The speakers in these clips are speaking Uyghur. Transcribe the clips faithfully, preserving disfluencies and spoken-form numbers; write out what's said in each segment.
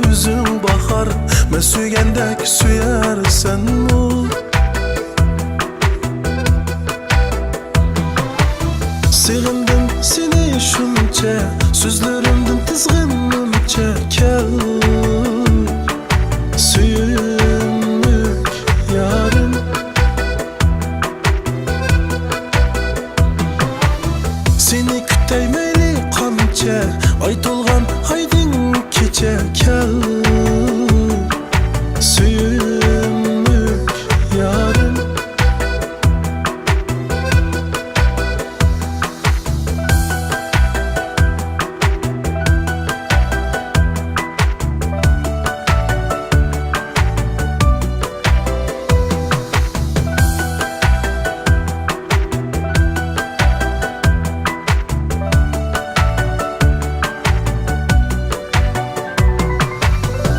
ئۆزۈڭ باھار، مەن سۆيگەندەك سۆيەرسەنمۇ؟ سېغىندىم سېنى شۇنچە، سۆزلىرىمدىن تىزغىنىمچە كەل، سۆيۈملۈك يارىم. سېنى كۈتەي مەيلى قانچە، ئاي تولغان ئايدىڭ كېچە كەل، سۆيۈملۈك يارىم.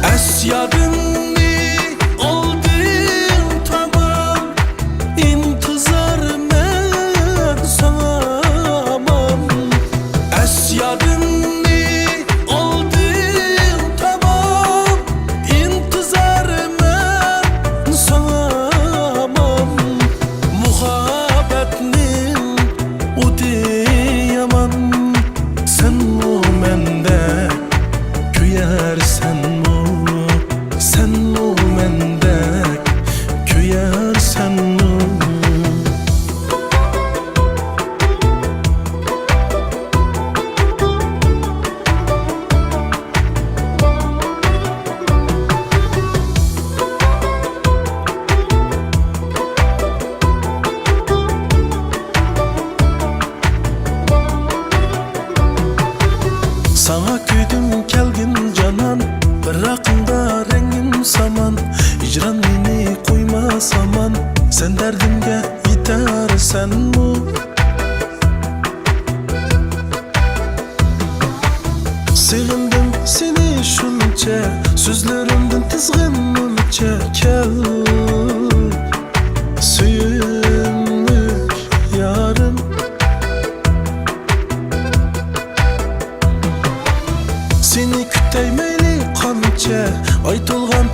ئەس يادىڭنى ئالدىم تامام، ئىنتىزارمەن ساڭا ھامان. ئەس يادىڭنى ئالدىم تامام، ئىنتىزارمەن ساڭا ھامان. مۇھەببەتنىڭ ئوتى يامان، سەنمۇ مەندەك كۆيەرسەنمۇ؟ سەنمۇ مەندەك كۆيەرسەنمۇ؟ ساڭا كۆيدۈم كەلگىن جانان، پىراقىڭدا رەڭگىم سامان، ھىجران مېنى قويماس ئامان، سەن دەردىمگە يېتەرسەنمۇ؟ سېغىندىم سېنى شۇنچە، سۆزلىرىمدىن تىزغىنىمچە كەل، سۆيۈملۈك يارىم. سېنى كۈتەي مەيلى قانچە، ئاي تولغان